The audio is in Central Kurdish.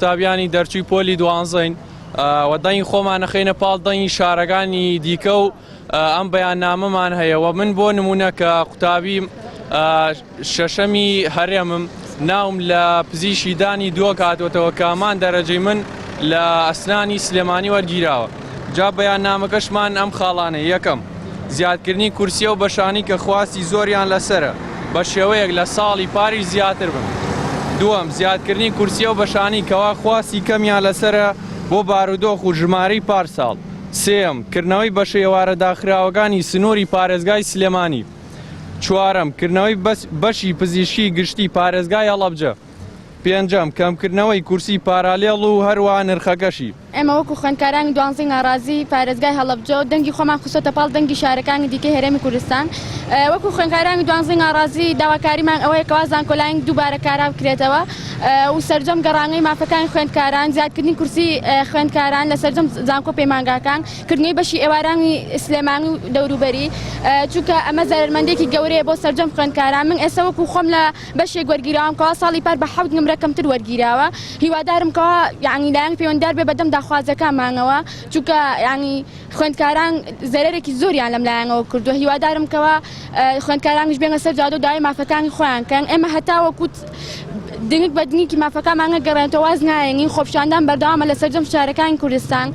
قوتابیانی دەرچووی پۆلی دوانزەین و دەنگی خۆمان نەخەینە پاڵ دەنگی شارەکانی دیکە و ئەم بەیاننامەمان هەیە و من بۆ نمونە کە قوتابیم شەشەمی هەرێمم ناوم لە پزیشی دانی دووەک هاتووەتەوە کە هەمان دەرەجەی من لە ئەسنانی سلێمانی وەرگیراوە جا بەیاننامەکەشمان ئەم خاڵانەیە یەکەم زیادکردنی کورسی ئەو بەشانەی کە خواستی زۆریان لەسەرە بە شێوەیەک لە ساڵی پاریش زیاتر بن دووەم زیادکردنی کورسی ئەو بەشانەی کەوا خواستی کەمیان لەسەرە بۆ بارودۆخ و ژمارەی پارساڵ سێیەم کردنەوەی بەشە ئێوارە داخراوەکانی سنووری پارێزگای سلێمانی چوارەم، کردنەوەی بەشی پزیشکی گشتی پارێزگای هەڵەبجە. پێنجەم، کەمکردنەوەی کورسی پارالێڵ و هەروەها نرخەکەشی. ئێمە وەکو خوێندکارانی دوانزەی ناڕازی پارێزگای هەڵەبجە دەنگی خۆمان خستۆتە پاڵ دەنگی شارەکانی دیکەی هەرێمی کوردستان. وەکو خوێندکارانی دوانزەی ناڕازی داواکاریمان ئەوەیە کەوا زانکۆلاین دووبارە کارا بکرێتەوە و سەرجەم گەڕانەوەی مافەکانی خوێندکاران، زیادکردنی کورسی خوێندکاران لە سەرجەم زانکۆ پەیمانگاکان، کردنەوەی بەشی ئێوارانی سلێمانی و دەوروبەری چونکە ئەمە زەرەرمەندێکی گەورەیە بۆ سەرجەم خوێندکاران من ئێستا وەکو خۆم لە بەشێک وەرگیراوم کەوا ساڵی پار بە حەوت نمرە کەمتر وەرگیراوە هیوادارم کەوا یعنی لایەن پەیوەنددار بێ بەدەم داخوازەکانمانەوە چونکە یعنی خوێندکاران زەرەرێکی زۆریان لەم لایەنەوە کردووە هیوادارم کەوا خوێندکارانیش بێنە سەر جادە و داوای مافەکانی خۆیان کەن ئێمە هەتاوەکو دنک بە دنیکی مافەکانمان نەگەڕێنەوە واز نایەنین خۆپیشاندان بەردەوامە لە سەرجەم شارەکانی کوردستان.